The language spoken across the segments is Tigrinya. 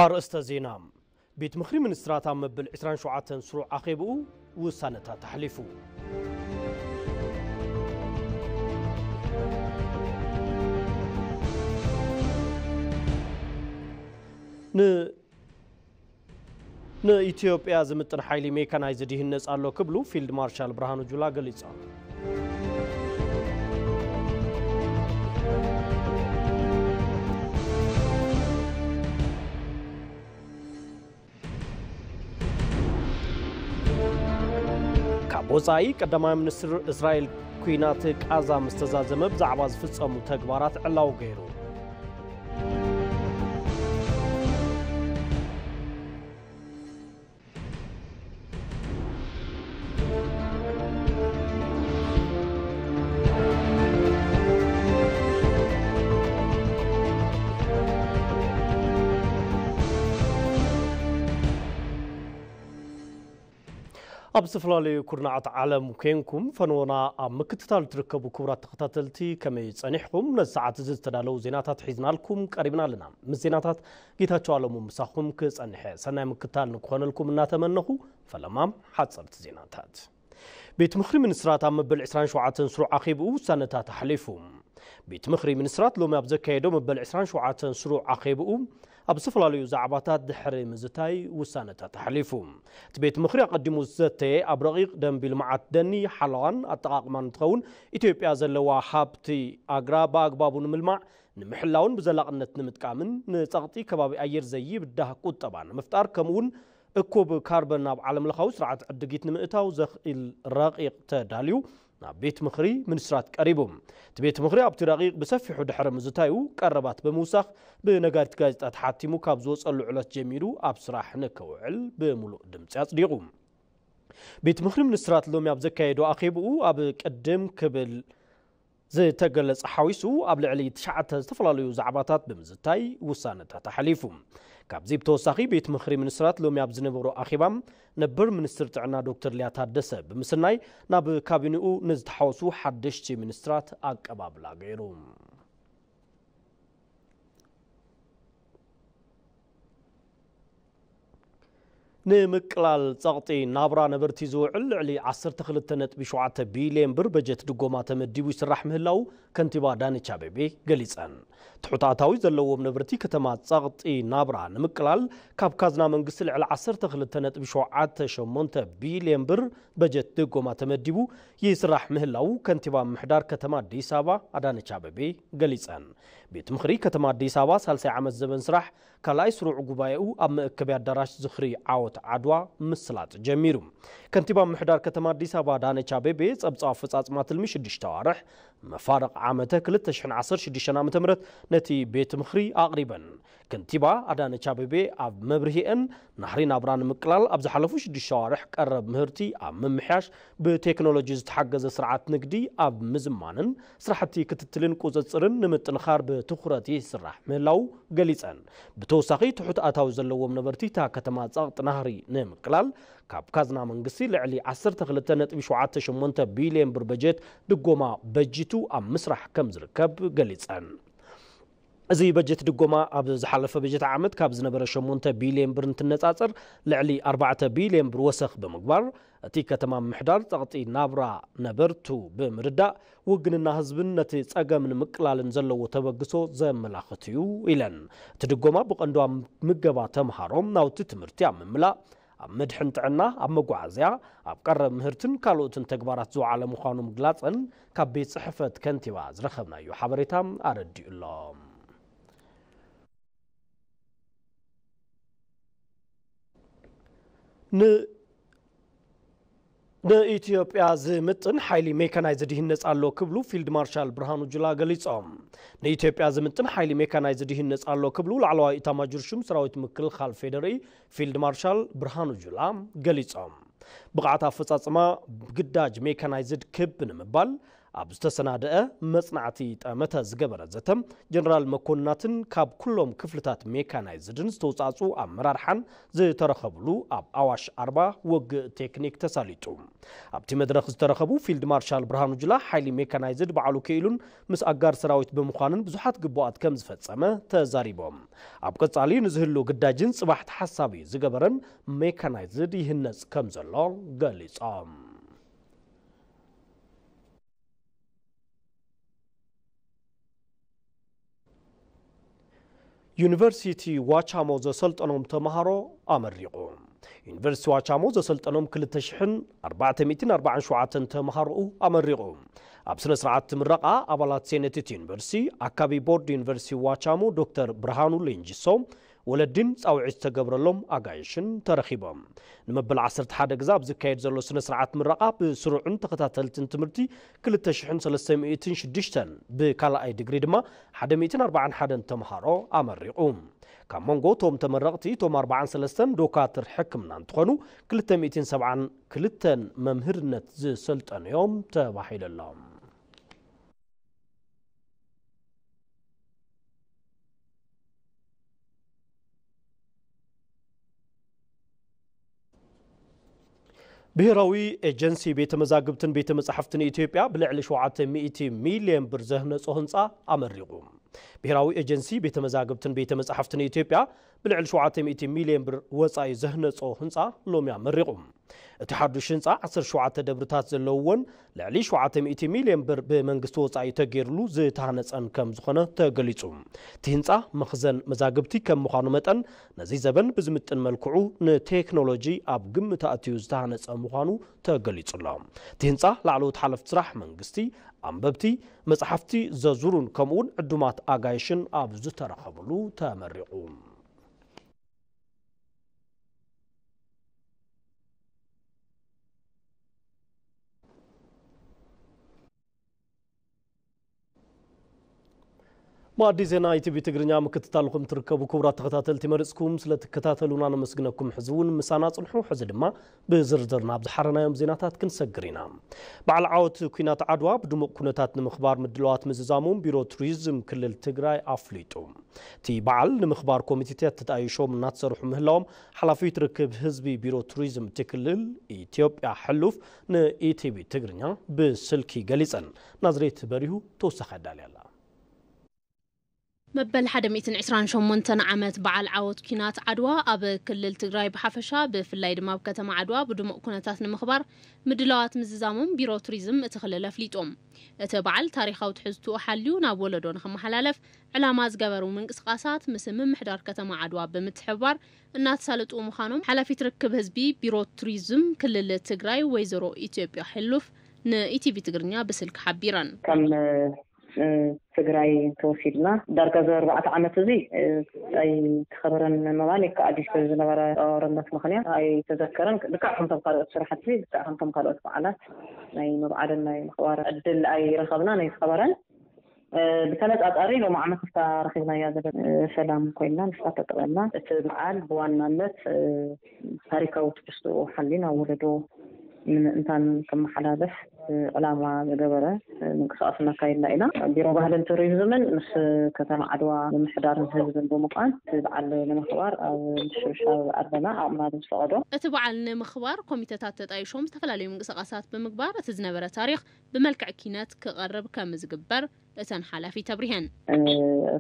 ኣርእስተ ዜና። ቤት ምኽሪ ሚኒስትራት ኣብ መበል ዕስራን ሸውዓተን ስሩዕ ኣኼብኡ ውሳነታት ኣሕሊፉ። ን-፣ ንኢትዮጵያ ዝምጥን ሓይሊ ሜካናይዝድ ይህነጽ ኣሎ ክብሉ ፊልድ ማርሻል ብርሃኑ ጁላ ገሊጾም። ካብ ወጻኢ፣ ቀዳማይ ሚኒስትር እስራኤል ኲናት ቃዛ ምስ ተዛዘመ ብዛዕባ ዝፍጸሙ ተግባራት ዕላዊ ገይሩ። ኣብ ዝተፈላለዩ ኩርናዓት ዓለም ኮንኩም ፈነወና ኣብ ምክትታል ትርከቡ ክቡራት ተኸታተልቲ፣ ከመይ ጸኒሕኩም? ነዚ ሰዓት እዚ ዝተዳለዉ ዜናታት ሒዝናልኩም ቀሪብና ኣለና። ምስ ዜናታት ጌታቸው ኣለሙ ምሳኹም ክጸንሐ ሰናይ ምክትታል ንክኾነልኩም እናተመነኹ፣ ፈለማም ሓጸርቲ ዜናታት። ቤት ምኽሪ ሚኒስትራት ኣብ መበል ዕስራን ሸውዓተን ስሩዕ ኣኼብኡ ውሳነታት ኣሕሊፉ። ቤት ምኽሪ ሚኒስትራት ሎሚ ኣብ ዘካየዶ መበል ዕስራን ሸውዓተን ስሩዕ ኣኼብኡ ኣብ ዝተፈላለዩ ዛዕባታት ድሕሪ ምዝታይ ውሳነታት ኣሕሊፉ። እቲ ቤት ምኽሪ ኣቐዲሙ ዝዘተየ ኣብ ረቂቕ ደንቢ ልምዓት ደኒ፣ ሓለዋን ኣጠቓቕማን እንትኸውን፣ ኢትዮጵያ ዘለዋ ሃብቲ ኣግራብ ብኣግባቡ ንምልማዕ፣ ንምሕላውን ብዘላቕነት ንምጥቃምን፣ ንጸቕጢ ከባቢ ኣየር ዘይብዳህ ቁጠባ ንምፍጣር፣ ከምኡውን እኩብ ካርበን ናብ ዓለም ለኻዊ ስርዓት ዕድጊት ንምእታው ዘኽእል ረቂቕ ተዳልዩ ናብ ቤት ምኽሪ ሚኒስትራት ቀሪቡ። እቲ ቤት ምኽሪ ኣብቲ ረቂቕ ብሰፊሑ ድሕሪ ምዝታዩ፣ ቀረባት ብምውሳኽ ብነጋሪት ጋዜጣ ተሓቲሙ ካብ ዝወጸሉ ዕለት ጀሚሩ ኣብ ስራሕ ንክውዕል ብምሉእ ድምጺ ኣጽዲቑ። ቤት ምኽሪ ሚኒስትራት ሎሚ ኣብ ዘካየዶ ኣኼብኡ፣ ኣብ ቅድም ክብል ዝተገለጸ ሓዊሱ ኣብ ልዕሊ ትሽዓተ ዝተፈላለዩ ዛዕባታት ብምዝታይ ውሳነታት ኣሕሊፉ። ካብዚ ብተወሳኺ፣ ቤት ምኽሪ ሚኒስትራት ሎሚ ኣብ ዝነበሮ ኣኼባ፣ ነበር ሚኒስትር ጥዕና ዶክተር ሊያ ታደሰ ብምስናይ፣ ናብ ካቢንኡ ንዝተሓወሱ ሓደሽቲ ሚኒስትራት ኣቀባብላ ገይሩ። ንምቅላል ጸቕጢ ናብራ ነበርቲ ዝውዕል ልዕሊ ዓሰርተ ክልተ ነጥቢ ሸውዓተ ቢልዮን ብር በጀት ድጎማ ተመዲቡ ይስራሕ ምህላው ከንቲባ ኣዳነች ኣቤቤ ገሊጸን። ትሑት ኣታዊ ዘለዎም ነበርቲ ከተማ ጸቕጢ ናብራ ንምቅላል ካብ ካዝና መንግስቲ ልዕሊ ዓሰርተ ክልተ ነጥቢ ሸውዓተ ሸሞንተ ቢልዮን ብር በጀት ድጎማ ተመዲቡ ይስራሕ ምህላው ከንቲባ ምምሕዳር ከተማ ኣዲስ ኣበባ ኣዳነች ኣቤቤ ገሊጸን። ቤት ምኽሪ ከተማ ኣዲስ ኣበባ ሳልሳይ ዓመት ዘበን ስራሕ ካልኣይ ስሩዕ ጉባኤኡ ኣብ መእከቢ ኣዳራሽ ዝኽሪ ዓወት ዓድዋ ምስላጥ ጀሚሩ። ከንቲባ ምምሕዳር ከተማ ኣዲስ ኣበባ ኣዳነች ኣቤቤ፣ ጸብጻብ ኣፈጻጽማ ትልሚ ሽዱሽተ ኣዋርሕ መፋርቕ ዓመተ ክልተ ሽሕን ዓሰርተ ሽዱሽተን ዓመተ ምህረት ነቲ ቤት ምኽሪ ኣቕሪበን። ከንቲባ ኣዳነች ኣቤቤ ኣብ መብርሂአን፣ ናህሪ ናብራ ንምቅላል ኣብ ዝሓለፉ ሽዱሽተ ኣዋርሕ ቀረብ ምህርቲ ኣብ ምምሕያሽ፣ ብቴክኖሎጂ ዝተሓገዘ ስርዓት ንግዲ ኣብ ምዝማንን ስራሕቲ ክትትልን ቁጽጽርን ንምጥንኻር ብትኹረት ይስራሕ ምህላው ገሊጸን። ብተወሳኺ፣ ትሑት ኣታዊ ዘለዎም ነበርቲ እታ ከተማ ጸቕጢ ናህሪ ንምቅላል ካብ ካዝና መንግስቲ ልዕሊ ዓሰርተ ክልተ ነጥቢ ሸውዓተ ሸሞንተ ቢልዮን ብር በጀት ድጎማ በጂቱ ኣብ ምስራሕ ከም ዝርከብ ገሊጸን። እዚ በጀት ድጎማ ኣብ ዝሓለፈ በጀት ዓመት ካብ ዝነበረ ሸሞንተ ቢልዮን ብር እንትነጻጸር፣ ልዕሊ ኣርባዕተ ቢልዮን ብር ወሰኽ ብምግባር፣ እቲ ከተማ ምምሕዳር ጸቕጢ ናብራ ነበርቱ ብምርዳእ፣ ውግንና ህዝብን ነቲ ጸገም ንምቅላልን ዘለዎ ተበግሶ ዘመላኽት እዩ ኢለን። እቲ ድጎማ ብቐንዱ ኣብ ምገባ ተምሃሮ፣ ናውቲ ትምህርቲ ኣብ ምምላእ፣ ኣብ መድሕን ጥዕና፣ ኣብ መጓዓዝያ፣ ኣብ ቀረብ ምህርትን ካልኦትን ተግባራት ዝወዓለ ምዃኑ ምግላጸን ካብ ቤት ጽሕፈት ከንቲባ ዝረኸብናዮ ሓበሬታ ኣረዲኡ ኣሎ። ን-፣ ንኢትዮጵያ ዝምጥን ሓይሊ ሜካናይዝድ ይህነጽ ኣሎ ክብሉ ፊልድ ማርሻል ብርሃኑ ጁላ ገሊጾም። ንኢትዮጵያ ዝምጥን ሓይሊ ሜካናይዝድ ይህነጽ ኣሎ ክብሉ ላዕለዋይ ኢታማጆር ሹም ሰራዊት ምክልኻል ፌዴሪ ፊልድ ማርሻል ብርሃኑ ጁላ ገሊጾም። ብቕዓት ኣፈጻጽማ ግዳጅ ሜካናይዝድ ክብ ንምባል ኣብ ዝተሰናደአ መጽናዕቲ ጠመተ ዝገበረ ዘተ፣ ጀነራል መኮንናትን ካብ ኩሎም ክፍልታት ሜካናይዝድን ዝተውጻእጹ ኣመራርሓን ዝተረኸብሉ ኣብ ኣዋሽ ኣርባ ውግእ ቴክኒክ ተሳሊጡ። ኣብቲ መድረኽ ዝተረኸቡ ፊልድ ማርሻል ብርሃኑ ጁላ፣ ሓይሊ ሜካናይዝድ ባዕሉ ክኢሉን ምስ ኣጋር ሰራዊት ብምዃንን ብዙሓት ግቡኣት ከም ዝፈጸመ ተዛሪቦም። ኣብ ቀጻሊ ንዝህሉ ግዳጅን ጽባሕ ተሓሳቢ ዝገበረን ሜካናይዝድ ይህነጽ ከም ዘሎ ገሊጾም። ዩኒቨርሲቲ ዋቻሞ ዘሰልጠኖም ተምሃሮ ኣመሪቑ። ዩኒቨርሲቲ ዋቻሞ ዘሰልጠኖም ክልተ ሽሕን ኣርባዕተ ሚእትን ኣርባዓን ሸውዓተን ተምሃሮኡ ኣመሪቑ። ኣብ ስነ ስርዓት ምረቓ ኣባላት ሴኔት እቲ ዩኒቨርሲቲ፣ ኣካቢ ቦርድ ዩኒቨርሲቲ ዋቻሞ ዶክተር ብርሃኑ ሌንጂሶ፣ ወለዲን ጻውዒት ዝተገብረሎም ኣጋይሽን ተረኺቦም። ንመበል ዓሰርተ ሓደ ግዜ ኣብ ዝካየድ ዘሎ ስነ ስርዓት ምረቓ ብስሩዕን ተኸታተልትን ትምህርቲ ክልተ ሽሕን ሰለስተ ሚእትን ሽዱሽተን፣ ብካልኣይ ዲግሪ ድማ ሓደ ሚእትን ኣርባዓን ሓደን ተምሃሮ ኣመሪቑ። ካብ መንጎ እቶም ተመረቕቲ እቶም ኣርባዓን ሰለስተን ዶካትር ሕክምና እንትኾኑ፣ ክልተ ሚእትን ሰብዓን ክልተን መምህርነት ዝሰልጠኑ እዮም ተባሂሉ ኣሎ። ብሄራዊ ኤጀንሲ ቤተ መዛግብትን ቤተ መጻሕፍትን ኢትዮጵያ ብልዕሊ ሸውዓተ ሚእቲ ሚልዮን ብር ዘህነጾ ህንጻ ኣመሪቑ። ብሄራዊ ኤጀንሲ ቤተ መዛግብትን ቤተ መጻሕፍትን ኢትዮጵያ ብልዕሊ ሸውዓተ ሚእቲ ሚልዮን ብር ወጻኢ ዘህነጾ ህንጻ ሎሚ ኣመሪቑ። እቲ ሓዱሽ ህንጻ ዓሰርተ ሸውዓተ ደብርታት ዘለውዎን ልዕሊ ሸውዓተ ሚእቲ ሚልዮን ብር ብመንግስቲ ወጻኢ ተገይርሉ ዝተሃነጸን ከም ዝኾነ ተገሊጹ። እቲ ህንጻ መኽዘን መዛግብቲ ከም ምዃኑ መጠን፣ ነዚ ዘበን ብዝምጥን መልክዑ ንቴክኖሎጂ ኣብ ግምት ኣእትዩ ዝተሃነጸ ምዃኑ ተገሊጹ ኣሎ። እቲ ህንጻ ላዕለዎት ሓለፍቲ ስራሕ መንግስቲ፣ ኣንበብቲ፣ መጽሓፍቲ ዘዙሩን ከምኡውን ዕዱማት ኣጋይሽን ኣብ ዝተረኸብሉ ተመሪቑ። መኣዲ ዜና ኢቲቪ ትግርኛ ምክትታልኩም ትርከቡ ክቡራት ተኸታተልቲ፣ መሪጽኩም ስለ ትከታተሉና ነመስግነኩም። ሕዚ እውን ምሳና ጽንሑ። ሕዚ ድማ ብዝርዝር ናብ ዝሓረናዮም ዜናታት ክንሰግር ኢና። በዓል ዓወት ኲናት ዓድዋ ብድሙቕ ኩነታት ንምኽባር ምድላዋት ምዝዛሞም ቢሮ ቱሪዝም ክልል ትግራይ ኣፍሊጡ። እቲ በዓል ንምኽባር ኮሚቴታት ተጣይሾም እናተሰርሑ ምህላዎም ሓላፊት ርክብ ህዝቢ ቢሮ ቱሪዝም እቲ ክልል ኢትዮጵያ ሕሉፍ ንኢቲቪ ትግርኛ ብስልኪ ገሊጸን። ናዝሬት በሪሁ ተወሳኺ ኣዳልያ ኣላ። መበል ሓደ ሚእትን ዕስራን ሸሞንተን ዓመት በዓል ዓወት ኲናት ዓድዋ ኣብ ክልል ትግራይ ብሓፈሻ፣ ብፍላይ ድማ ኣብ ከተማ ዓድዋ ብድሙቕ ኩነታት ንምኽባር ምድላዋት ምዝዛሞም ቢሮ ቱሪዝም እቲ ክልል ኣፍሊጡ። እቲ በዓል ታሪኻዊ ትሕዝትኡ ሓልዩ ናብ ወለዶ ንኽመሓላለፍ ዕላማ ዝገበሩ ምንቅስቓሳት ምስ ምምሕዳር ከተማ ዓድዋ ብምትሕብባር እናተሳለጡ ምዃኖም ሓላፊት ርክብ ህዝቢ ቢሮ ቱሪዝም ክልል ትግራይ ወይዘሮ ኢትዮጵያ ሕሉፍ ንኢቲቪ ትግርኛ ብስልኪ ሓቢረን። ከም እ፣ ትግራይ እንተወሲድና፣ ዳርጋ እዚ ኣርባዕተ ዓመት እዚ፣ እ፣ ኣይተኸበረን ምባል ይከኣል እዩ። ብዝነበረ ጦርነት ምኽንያት ኣይተዘከረን። ልክዕ ከምቶም ካልኦት ስራሕቲ፣ ልክዕ ከምቶም ካልኦት በዓላት ናይ ምብዓልን ናይ ምኽባር ዕድል ኣይረኸብናን ኣይተኸበረን። እ፣ ብተነጻጻሪ ሎም ዓመት ክስታ ረኺብናያ ዘለና፣ እ፣ ሰላም ኮይንና፣ ንሳ ተጠቐምና። እቲ በዓል ብዋናነት፣ እ፣ ታሪካዊ ትሕዝትኡ ሓሊና ወለዶ ንምእንታን ክመሓላለፍ ዕላማ ዝገበረ ምንቅስቃስ እናካየድና ኢና። ቢሮ ባህልን ቱሪዝምን ምስ ከተማ ዓድዋ ምምሕዳርን ህዝብን ብምዃን እቲ በዓል ንምኽባር ኣብ ምሽብሻብ ኣለና፣ ዓቕምና ብዝፈቐዶ። እቲ በዓል ንምኽባር ኮሚተታት ተጣይሾም ዝተፈላለዩ ምንቅስቃሳት ብምግባር እቲ ዝነበረ ታሪኽ ብመልክዕ ኪነት ክቐርብ ከም ዝግበር እተን ሓላፊት ኣብሪሀን። እ፣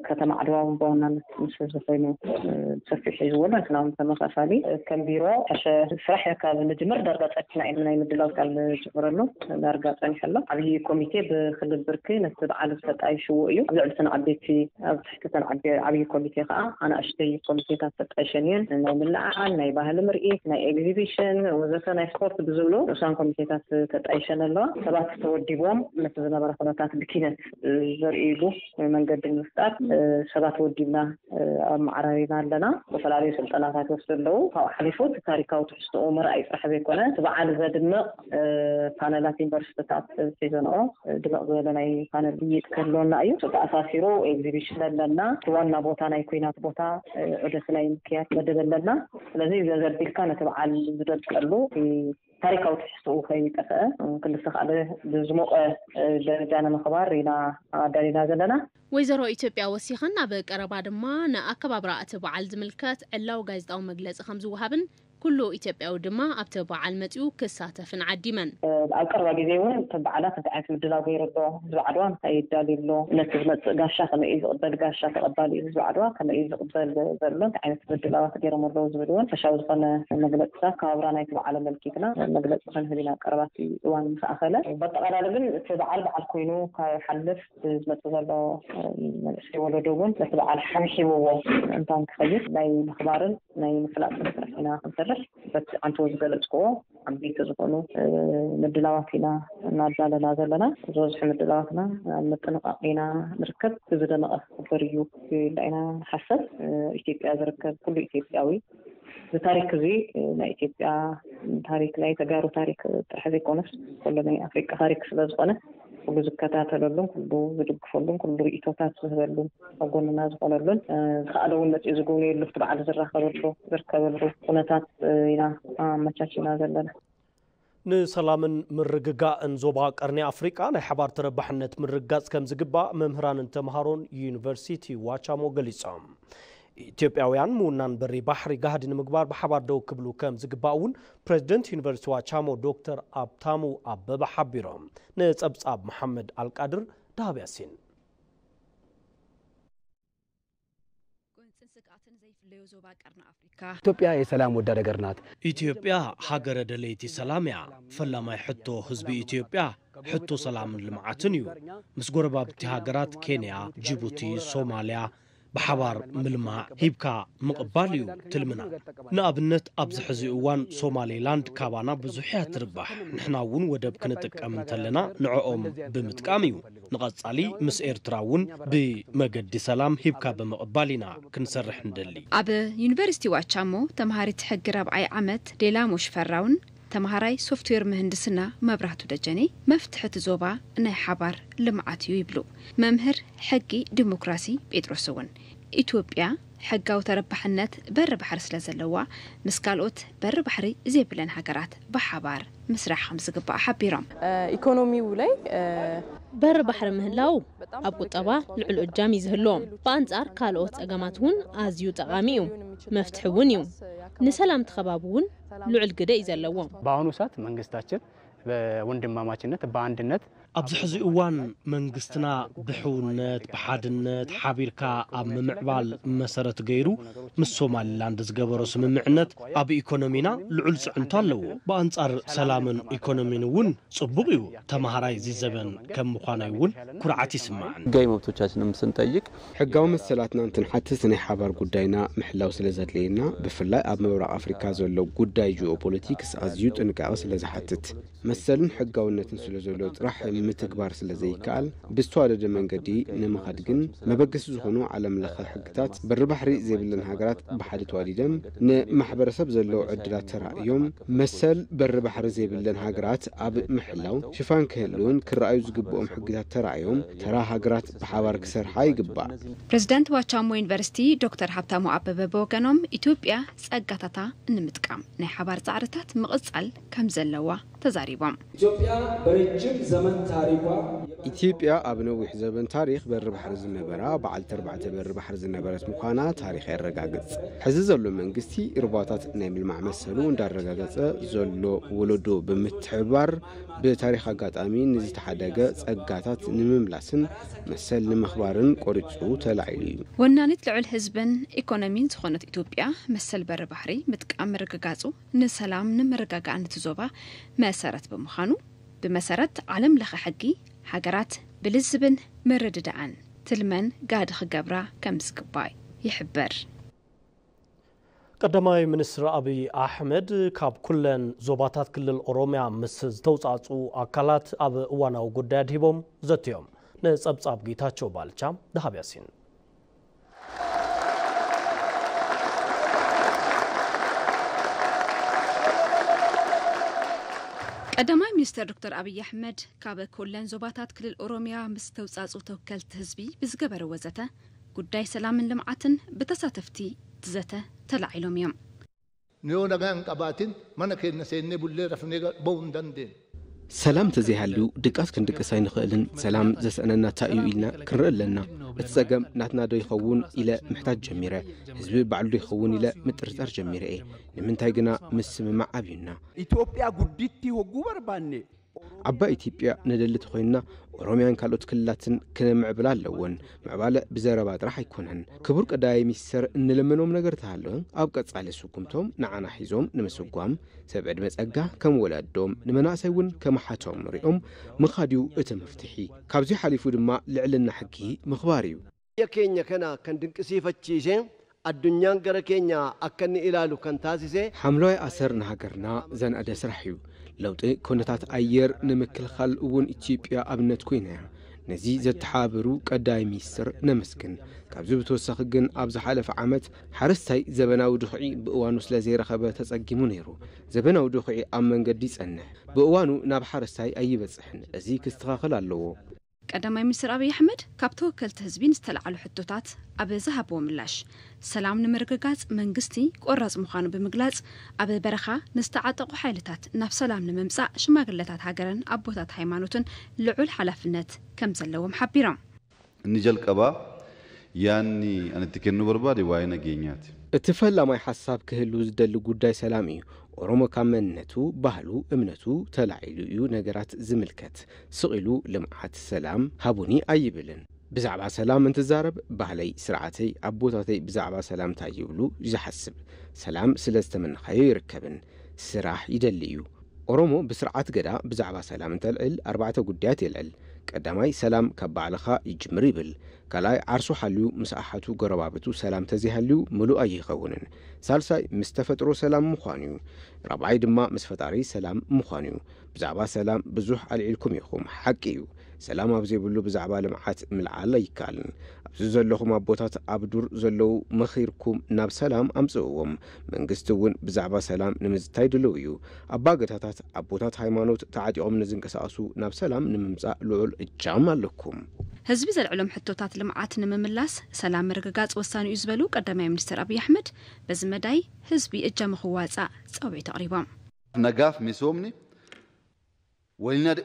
ከተማ ዓድዋ እውን ብዋናነት ምስ ህዝቢ ኮይኑ፣ እ፣ ብሰፊሑ ሒዝዎ ኣሎ። ንሕና እውን ተመሳሳሊ፣ እ፣ ከም ቢሮ ሕሸ ስራሕ ካብ ንጅምር ዳርጋ ጸኒሕና ኢና። ናይ ምድላው ካብ ንጅምረሉ ዳርጋ ጸኒሑ ኣሎ። ዓብዪ ኮሚቴ ብክልል ብርኪ ነቲ በዓል ዝተጣይሽዎ እዩ። ኣብ ልዕሊ እተን ዓበይቲ፣ ኣብ ትሕቲ እተን ዓቢ-፣ ዓብዪ ኮሚቴ ከዓ ኣናእሽተይ ኮሚቴታት ተጣይሸን እየን። ናይ ምልዕዓል፣ ናይ ባህሊ ምርኢት፣ ናይ ኤግዚቢሽን ወዘተ፣ ናይ ስፖርት ብዝብሉ ንኡሳን ኮሚቴታት ተጣይሸን ኣለዋ። ሰባት ተወዲቦም ነቲ ዝነበረ ኩነታት ብኪነት ዘርእይሉ መንገዲ ንምፍጣር፣ እ፣ ሰባት ወዲብና፣ እ፣ ኣመዓራሪና ኣለና። ዝተፈላለዩ ስልጠናታት ይወስዱ ኣለዉ። ካብኡ ሓሊፉ እቲ ታሪካዊ ትሕዝትኡ ምርኣይ ጥራሕ ዘይኮነ፣ እቲ በዓል ዘድምቕ፣ እ፣ ፓነላት ቅርስታት ሒዘንኦ ድምቕ ዝበለ ናይ ፓነል ምይይጥ ክህልወና እዩ። ተኣሳሲሩ ኤግዚቢሽን ኣለና። እቲ ዋና ቦታ ናይ ኩናት ቦታ ዑደት ናይ ምክያድ መደብ ኣለና። ስለዚ ዘዘቢልካ ነቲ በዓል ዝደምቀሉ ታሪካዊ ትሕዝትኡ ከይጠፍአ ክልተ ካልእ ብዝሞቐ ደረጃ ንምኽባር ኢና ኣዳሊና ዘለና። ወይዘሮ ኢትዮጵያ ወሲኸን ኣብ ቀረባ ድማ ንኣከባብራ እቲ በዓል ዝምልከት ዕላዊ ጋዜጣዊ መግለፂ ከም ዝወሃብን ኩሉ ኢትዮጵያዊ ድማ ኣብቲ በዓል መፂኡ ክሳተፍን ዓዲመን። ኣብ ቀረባ ግዜ እውን እቶም በዓላት እንታይ ዓይነት ምድላው ገይሩ ኣሎ፣ ህዝቢ ዓድዋ እንታይ ይዳልዩ ኣሎ፣ ነቲ ዝመፅእ ጋሻ ከመይ እዩ ዝቕበል፣ ጋሻ ተቐባሊ እዩ ህዝቢ ዓድዋ ከመይ እዩ ዝቕበል ዘሎ፣ እንታይ ዓይነት ምድላዋት ገይሮም ኣለዉ ዝብል እውን ሓሻዊ ዝኾነ መግለፅታት ኣከባብራ ናይቲ በዓል ኣመልኪትና መግለፂ ክንህብ ኢና ቀረባ እቲ እዋን ምስ ኣኸለ። በጠቓላሊ ግን እቲ በዓል በዓል ኮይኑ ካብ ሓልፍ ዝመፅእ ዘሎ መንእሰይ ወለዶ እውን ነቲ በዓል ሓምሒምዎ ምእንታን ክኸይድ ናይ ምኽባርን ናይ ምፍላጥ ስራሕ ኢና ክንሰርሕ። በቲ ዓንተዎ ዝገለፅክዎ ዓበይቲ ዝኾኑ ምድላዋት ኢና እናዳለና ዘለና። ዝበዝሑ ምድላዋትና ኣብ ምጥንቓቕ ኢና ንርከብ። ብዝደመቐ ክኽበር እዩ ኢልና ኢና ንሓሰብ። ኢትዮጵያ ዝርከብ ኩሉ ኢትዮጵያዊ እዚ ታሪክ እዚ ናይ ኢትዮጵያ ታሪክ ናይ ተጋሩ ታሪክ ጥራሕ ዘይኮነስ ኩሉ ናይ ኣፍሪቃ ታሪክ ስለዝኾነ ኩሉ ዝከታተለሉን ኩሉ ዝድግፈሉን ኩሉ ርእይቶታት ዝህበሉን ኣብ ጎንና ዝኾነሉን ዝኸኣለ እውን መፂኡ ዝጉብነየሉ እቲ በዓል ዝራኸበሉ ዝርከበሉ ኩነታት ኢና ኣመቻቺና ዘለና። ንሰላምን ምርግጋእን ዞባ ቀርኒ ኣፍሪቃ ናይ ሓባር ተረባሕነት ምርግጋጽ ከም ዝግባእ መምህራንን ተምሃሮን ዩኒቨርሲቲ ዋቻሞ ገሊጾም። ኢትዮጵያውያን ምውናን በሪ ባሕሪ ጋህዲ ንምግባር ብሓባር ደው ክብሉ ከም ዝግባእ እውን ፕሬዚደንት ዩኒቨርሲቲ ዋቻሞ ዶክተር ኣብታሙ ኣበበ ሓቢሮም። ንጸብጻብ መሓመድ ኣልቃድር ዳሃብ ያሲን። ኢትዮጵያ የሰላም ወዳድ ሀገር ናት። ኢትዮጵያ ሀገረ ደለይቲ ሰላም እያ። ፈላማይ ሕቶ ህዝቢ ኢትዮጵያ ሕቶ ሰላምን ልምዓትን እዩ። ምስ ጎረባብቲ ሃገራት ኬንያ፣ ጅቡቲ፣ ሶማልያ ብሓባር ምልማዕ ሂብካ ምቕባል እዩ ትልምና። ንኣብነት ኣብዚ ሕዚ እዋን ሶማሌላንድ ካባና ብዙሕ እያ ትርባሕ። ንሕና እውን ወደብ ክንጥቀም እንተለና ንዕኦም ብምጥቃም እዩ። ንቐጻሊ ምስ ኤርትራ እውን ብመገዲ ሰላም ሂብካ ብምቕባል ኢና ክንሰርሕ ንደሊ። ኣብ ዩኒቨርሲቲ ዋቻሞ ተምሃሪት ሕጊ ራብዓይ ዓመት ዴላሞ ሽፈራውን ተምሃራይ ሶፍትዌር ምህንድስና መብራህቱ ደጀኔ መፍትሒ እቲ ዞባ ናይ ሓባር ልምዓት እዩ ይብሉ። መምህር ሕጊ ዲሞክራሲ ጴጥሮስ እውን ኢትዮጵያ ሕጋዊ ተረባሕነት በሪ ባሕሪ ስለ ዘለዋ ምስ ካልኦት በሪ ባሕሪ ዘይብለን ሃገራት ብሓባር ምስራሕ ከም ዝግባእ ሓቢሮም። ኢኮኖሚው ላይ በሪ ባሕሪ ምህላው ኣብ ቁጠባ ልዑል እጃም እዩ ዝህልዎም። ብኣንጻር ካልኦት ጸገማት እውን ኣዝዩ ጠቓሚ እዩ፣ መፍትሒ እውን እዩ። ንሰላም እቲ ከባቢ እውን ልዑል ግደ እዩ ዘለዎም። በአሁኑ ሰዓት መንግስታችን በወንድማማችነት በአንድነት ኣብዚ ሕዚ እዋን መንግስትና ብሕውነት ብሓድነት ሓቢርካ ኣብ ምምዕባል መሰረት ገይሩ ምስ ሶማሊላንድ ዝገበሮ ስምምዕነት ኣብ ኢኮኖሚና ልዑል ፅዕንቶ ኣለዎ። ብኣንፃር ሰላምን ኢኮኖሚን እውን ፅቡቕ እዩ። ተምሃራይ እዚ ዘበን ከም ምዃነይ እውን ኩርዓት ይስማዕን። ሕጋዊ መብቶቻችንም ስንጠይቅ ሕጋዊ መሰላትና እንትንሓትት ናይ ሓባር ጉዳይና ምሕላው ስለ ዘድለየና ብፍላይ ኣብ ምብራቕ ኣፍሪካ ዘሎ ጉዳይ ጂኦፖለቲክስ ኣዝዩ ጥንቃቐ ስለ ዝሓትት መሰልን ሕጋውነትን ስለ ዘሎ ጥራሕ ምትግባር ስለ ዘይከኣል ብዝተዋደደ መንገዲ ንምኻድ ግን መበገሲ ዝኾኑ ዓለም ለኸ ሕግታት በሪ ባሕሪ ዘይብለን ሃገራት ብሓደ ተዋዲደን ንማሕበረሰብ ዘለዎ ዕድላት ተራእዮም መሰል በሪ ባሕሪ ዘይብለን ሃገራት ኣብ ምሕላው ሽፋን ክህልውን ክረኣዩ ዝግብኦም ሕግታት ተራእዮም ተራ ሃገራት ብሓባር ክሰርሓ ይግባእ። ፕሬዚዳንት ዋቻሞ ዩኒቨርሲቲ ዶክተር ሃብታሙ ኣበበ ብወገኖም ኢትዮጵያ ጸጋታታ ንምጥቃም ናይ ሓባር ጻዕርታት ምቕጻል ከም ዘለዋ ተዛሪቦም። ኢትዮጵያ በረጅም ዘመን ታሪኳ ኢትዮጵያ ኣብ ነዊሕ ዘበን ታሪኽ በሪ ባሕሪ ዝነበራ በዓልቲ ኣርባዕተ በሪ ባሕሪ ዝነበረት ምዃና ታሪኽ የረጋግጽ። ሕዚ ዘሎ መንግስቲ ሩባታት ናይ ምልማዕ መሰሉ እንዳረጋገጸ ዘሎ ወለዶ ብምትሕብባር ብታሪኽ ኣጋጣሚ ንዝተሓደገ ጸጋታት ንምምላስን መሰል ንምኽባርን ቆሪጹ ተላዒሉ እዩ። ወናኒት ልዑል ህዝብን ኢኮኖሚን ዝኾነት ኢትዮጵያ መሰል በሪ ባሕሪ ምጥቃም ምርግጋጹ ንሰላም ንምርግጋእን እቲ ዞባ መሰረት ብምዃኑ ብመሰረት ዓለም ለኸ ሕጊ ሃገራት ብልዝብን ምርድዳእን ትልመን ጋህዲ ክገብራ ከም ዝግባእ ይሕበር። ቀዳማይ ሚኒስትር ኣብይ ኣሕመድ ካብ ኩለን ዞባታት ክልል ኦሮሚያ ምስ ዝተውፃፅኡ ኣካላት ኣብ እዋናዊ ጉዳይ ኣድሂቦም ዘትዮም። ንፀብፃብ ጌታቸው ባልቻ ደሃብ ያሲን። ቀዳማይ ሚኒስትር ዶክተር ኣብይ ኣሕመድ ካብ ኩለን ዞባታት ክልል ኦሮሚያ ምስ ተውጻጹ ተወከልቲ ህዝቢ ብዝገበርዎ ዘተ፣ ጉዳይ ሰላምን ልምዓትን ብተሳተፍቲ ዘተ ተላዒሎም እዮም። Yoo nagaan qabaatin mana keenya seennee bullee rafnee ba'uu hin dandeenyu. ሰላም ተዘይሃልዩ ድቃስ ክንድቅስ ኣይንኽእልን። ሰላም ዘስእነና እንታይ እዩ ኢልና ክንርኢ ኣለና። እቲ ጸገም ናትና ዶ ይኸውን ኢለ ምሕታት ጀሚረ። ህዝቢ ባዕሉ ዶ ይኸውን ኢለ ምጥርጣር ጀሚረ እየ። ንምንታይ ግና ምስምማዕ ኣብዩና። Itoophiyaa guddittii hogguu barbaanne. ዓባይ ኢትዮጵያ ንደሊ ተኾይንና ኦሮሚያን ካልኦት ክልላትን ክነምዕብላ ኣለወን። ምዕባለ ብዘረባ ጥራሕ ኣይኮነን። ክቡር ቀዳማይ ሚኒስተር፣ እንልምኖም ነገር ተሃለወ ኣብ ቀጻሊ ስጉምቶም ንዓና ሒዞም ንምስጓም ሰብ ዕድመ ጸጋ ከም ወለዶም ንመናእሰይ እውን ከም ሓቶም ሪኦም ምኻድ እዩ እቲ መፍትሒ። ካብዚ ሓሊፉ ድማ ልዕልና ሕጊ ምኽባር እዩ። Biyya keenya kana kan dinqisiifachiise, addunyaan gara keenya akka inni ilaalu kan taasise, ሓምለዋይ ኣሰር ንሃገርና ዘንኣደ ስራሕ እዩ። ለውጢ ኩነታት ኣየር ንምክልኻል እውን ኢትዮጵያ ኣብነት ኮይና እያ። ነዚ ዘተሓባበሩ ቀዳማይ ሚኒስትር ነመስግን። ካብዚ ብተወሳኺ ግን ኣብ ዝሓለፈ ዓመት ሓረስታይ ዘበናዊ ድኹዒ ብእዋኑ ስለ ዘይረኸበ ተጸጊሙ ነይሩ። ዘበናዊ ድኹዒ ኣብ መንገዲ ይጸንሕ፣ ብእዋኑ ናብ ሓረስታይ ኣይበጽሕን። እዚ ክስተኻኸል ኣለዎ። ቀዳማይ ሚኒስትር ኣብይ ኣሕመድ ካብ ተወከልቲ ህዝቢ ንዝተለዓሉ ሕቶታት ኣብ ዝሃብዎ ምላሽ፣ ሰላም ንምርግጋጽ መንግስቲ ቆራጽ ምዃኑ ብምግላጽ፣ ኣብ በረኻ ንዝተዓጠቑ ሓይልታት ናብ ሰላም ንምምጻእ ሽማግለታት ሃገርን ኣቦታት ሃይማኖትን ልዑል ሓላፍነት ከም ዘለዎም ሓቢሮም። Inni jalqabaa yaanni ani itti kennuu barbaade waa'ee nageenyaati. እቲ ፈላማይ ሓሳብ ክህሉ ዝደሊ ጉዳይ ሰላም እዩ። ኦሮሞ ካብ መንነቱ፣ ባህሉ፣ እምነቱ ተላዒሉ እዩ ነገራት ዝምልከት። ስቕ ኢሉ ልምዓት፣ ሰላም ሃቡኒ ኣይብልን። ብዛዕባ ሰላም እንትዛረብ ባህለይ፣ ስርዓተይ፣ ኣቦታተይ ብዛዕባ ሰላም እንታይ ይብሉ እዩ ዝሓስብ። ሰላም ስለ ዝተመነኻዮ ይርከብን ስራሕ ይደሊ እዩ። ኦሮሞ ብስርዓት ገዳ ብዛዕባ ሰላም እንተልዕል ኣርባዕተ ጉዳያት የልዕል። ቀዳማይ ሰላም ካብ ባዕልኻ ይጅምር ይብል። ካልኣይ ዓርሱ ሓልዩ ምስ ኣሓቱ ጎረባብቱ ሰላም ተዘይሃልዩ ምሉእ ኣይኸውንን። ሳልሳይ ምስ ተፈጥሮ ሰላም ምዃን እዩ። ራብዓይ ድማ ምስ ፈጣሪ ሰላም ምዃን እዩ። ብዛዕባ ሰላም ብዙሕ ኣልዒልኩም ኢኹም፣ ሓቂ እዩ። ሰላም ኣብ ዘይብሉ ብዛዕባ ልምዓት ምልዓል ኣይከኣልን። ኣብዚ ዘለኹም ኣቦታት ኣብ ዱር ዘለዉ መኺርኩም ናብ ሰላም ኣምጽእዎም። መንግስቲ እውን ብዛዕባ ሰላም ንምዝታይ ድልው እዩ። ኣባ ገዳታት፣ ኣቦታት ሃይማኖት ተዓጢቖም ንዝንቀሳቐሱ ናብ ሰላም ንምምጻእ ልዑል እጃም ኣለኩም። ህዝቢ ዘልዕሎም ሕቶታት ልምዓት ንምምላስ ሰላም ምርግጋጽ ወሳኒ እዩ ዝበሉ ቀዳማይ ሚኒስትር ኣብይ ኣሕመድ፣ በዚ መዳይ ህዝቢ እጃሙ ክዋጻእ ጻውዒት ኣቕሪቦም። Nagaaf misoomni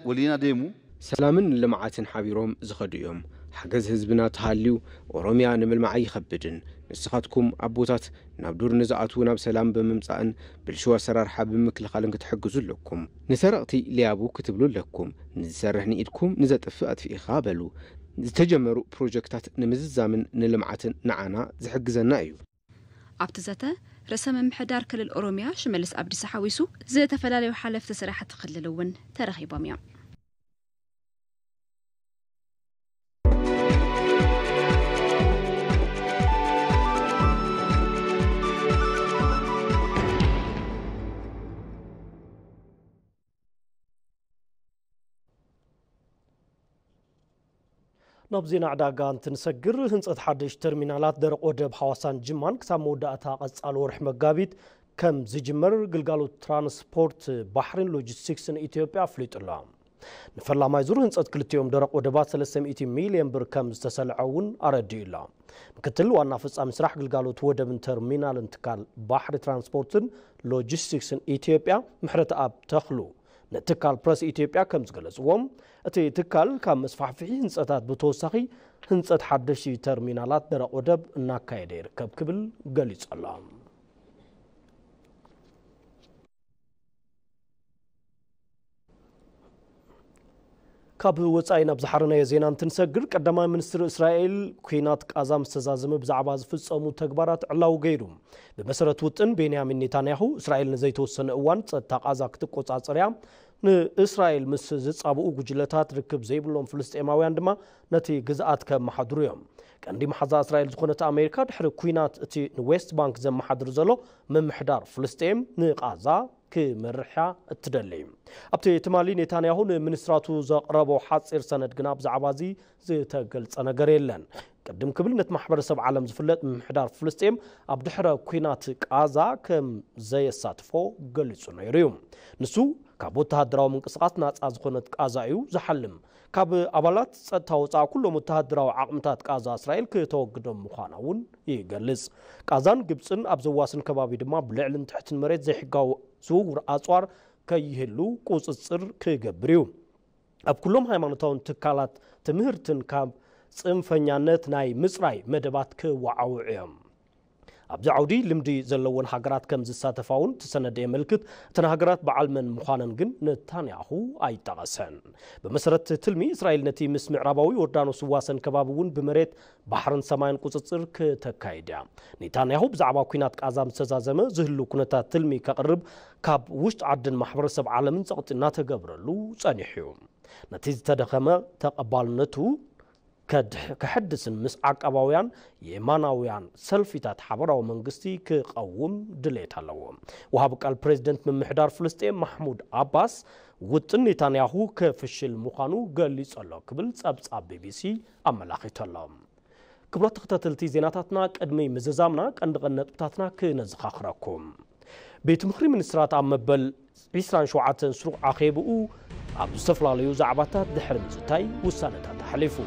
waliin adeemu. ሰላምን ልምዓትን ሓቢሮም ዝኸዱ እዮም። ሓገዝ ህዝብና ተሃልዩ ኦሮሚያ ንምልማዕ ኣይኸብድን። ንስኻትኩም ኣቦታት ናብ ዱር ንዝኣትዉ ናብ ሰላም ብምምጻእን ብልሽው ኣሰራርሓ ብምክልኻልን ክትሕግዙ ኣለኩም። ንሰረቕቲ ለያቡ ክትብሉ ኣለኩም። ንዝሰርሕ ንኢድኩም ንዘጥፍእ ኣጥፊእኻ በሉ። ዝተጀመሩ ፕሮጀክታት ንምዝዛምን ንልምዓትን ንዓና ዝሕግዘና እዩ። ኣብቲ ዘተ ርእሰ ምምሕዳር ክልል ኦሮሚያ ሽመልስ ኣብዲሳ ሓዊሱ ዝተፈላለዩ ሓለፍቲ ስራሕቲ ክልል እውን ተረኺቦም እዮም። ናብ ዜና ዕዳጋ እንትንሰግር፣ ህንፀት ሓደሽ ተርሚናላት ደረቕ ወደብ ሓዋሳን ጅማን ክሳብ መወዳእታ ቀፃሊ ወርሒ መጋቢት ከም ዝጅመር ግልጋሎት ትራንስፖርት ባሕሪን ሎጂስቲክስን ኢትዮጵያ ኣፍሊጡ ኣሎ። ንፈላማይ ዙር ህንፀት ክልቲኦም ደረቕ ወደባት ሰለስተ ሚእቲ ሚልዮን ብር ከም ዝተሰልዐ እውን ኣረዲኡ ኣሎ። ምክትል ዋና ፈፃሚ ስራሕ ግልጋሎት ወደብን ተርሚናልን ትካል ባሕሪ ትራንስፖርትን ሎጂስቲክስን ኢትዮጵያ ምሕረተኣብ ተኽሉ፣ ንትካል ፕረስ ኢትዮጵያ ከም ዝገለፅዎም፣ እቲ ትካል ካብ መስፋሕፍሒ ህንፀታት ብተወሳኺ ህንፀት ሓደሽቲ ተርሚናላት ደረቕ ወደብ እናካየደ ይርከብ ክብል ገሊፁ ኣሎ። ካብ ወፃኢ ናብ ዝሓረናዮ ዜና እንትንሰግር፣ ቀዳማይ ሚኒስትር እስራኤል ኲናት ቃዛ ምስ ተዛዘመ ብዛዕባ ዝፍፀሙ ተግባራት ዕላዊ ገይሩ። ብመሰረት ውጥን ቤንያሚን ኔታንያሁ፣ እስራኤል ንዘይተወሰነ እዋን ጸጥታ ቃዛ ክትቆጻጸር እያ። ንእስራኤል ምስ ዝጻብኡ ጉጅለታት ርክብ ዘይብሎም ፍልስጤማውያን ድማ ነቲ ግዝኣት ከመሓድሩ እዮም። ቀንዲ መሓዛ እስራኤል ዝኾነት ኣሜሪካ፣ ድሕሪ ኲናት እቲ ንዌስት ባንክ ዘመሓድር ዘሎ ምምሕዳር ፍልስጤም ንቓዛ ክመርሕ እያ እትደሊ። ኣብቲ ትማሊ ኔታንያሁ ንሚኒስትራቱ ዘቕረቦ ሓጺር ሰነድ ግና ብዛዕባ እዚ ዝተገልጸ ነገር የለን። ቅድም ክብል ነቲ ማሕበረሰብ ዓለም ዝፍለጥ ምምሕዳር ፍልስጤም ኣብ ድሕረ ኲናት ቃዛ ከም ዘየሳትፎ ገሊጹ ነይሩ እዩ። ንሱ ካብ ወተሃደራዊ ምንቅስቓስ ናጻ ዝኾነት ቃዛ እዩ ዝሓልም። ካብ ኣባላት ጸጥታ ወጻኢ ኩሎም ወተሃደራዊ ዓቕምታት ቃዛ እስራኤል ክተወግዶም ምዃና እውን ይገልጽ። ቃዛን ግብጽን ኣብ ዘዋስን ከባቢ ድማ ብልዕልን ትሕትን መሬት ዘይሕጋዊ ዝውውር ኣጽዋር ከይህሉ ቁጽጽር ክገብር እዩ። ኣብ ኩሎም ሃይማኖታውን ትካላት ትምህርትን ካብ ጽንፈኛነት ናይ ምጽራይ መደባት ክወዓውዑ እዮም። ኣብዚ ዓውዲ ልምዲ ዘለወን ሃገራት ከም ዝሳተፋ እውን እቲ ሰነድ የመልክት። እተን ሃገራት በዓል መን ምዃነን ግን ነታንያሁ ኣይጠቐሰን። ብመሰረት ትልሚ፣ እስራኤል ነቲ ምስ ምዕራባዊ ዮርዳኖስ ዝዋሰን ከባቢ እውን ብመሬት፣ ባሕርን ሰማይን ቁጽጽር ክተካይድ እያ። ኔታንያሁ ብዛዕባ ኲናት ቃዛ ምስ ተዛዘመ፣ ዝህሉ ኩነታት ትልሚ ከቕርብ ካብ ውሽጢ ዓድን ማሕበረሰብ ዓለምን ጸቕጢ እናተገብረሉ ጸኒሑ እዩ። ነቲ ዝተደኸመ ተቐባልነቱ ከድሕ-፣ ከሐድስን ምስ ዓቃባውያን የማናውያን ሰልፊታት ሓበራዊ መንግስቲ ክቐውም ድሌት ኣለዎ። ወሃቢ ቃል ፕሬዚደንት ምምሕዳር ፍልስጤም ማሕሙድ ኣባስ ውጥን ኔታንያሁ ክፍሽል ምዃኑ ገሊጹ ኣሎ ክብል ጸብጻብ ቢቢሲ ኣመላኺቱ ኣሎ። ክቡራት ተኸታተልቲ ዜናታትና፣ ቅድሚ ምዝዛምና ቀንዲ ቀንዲ ነጥብታትና ክነዘኻኽረኩም። ቤት ምኽሪ ሚኒስትራት ኣብ መበል ዒስራን ሸውዓተን ስሩዕ ኣኼብኡ ኣብ ዝተፈላለዩ ዛዕባታት ድሕሪ ምዝታይ ውሳነታት ኣሕሊፉ።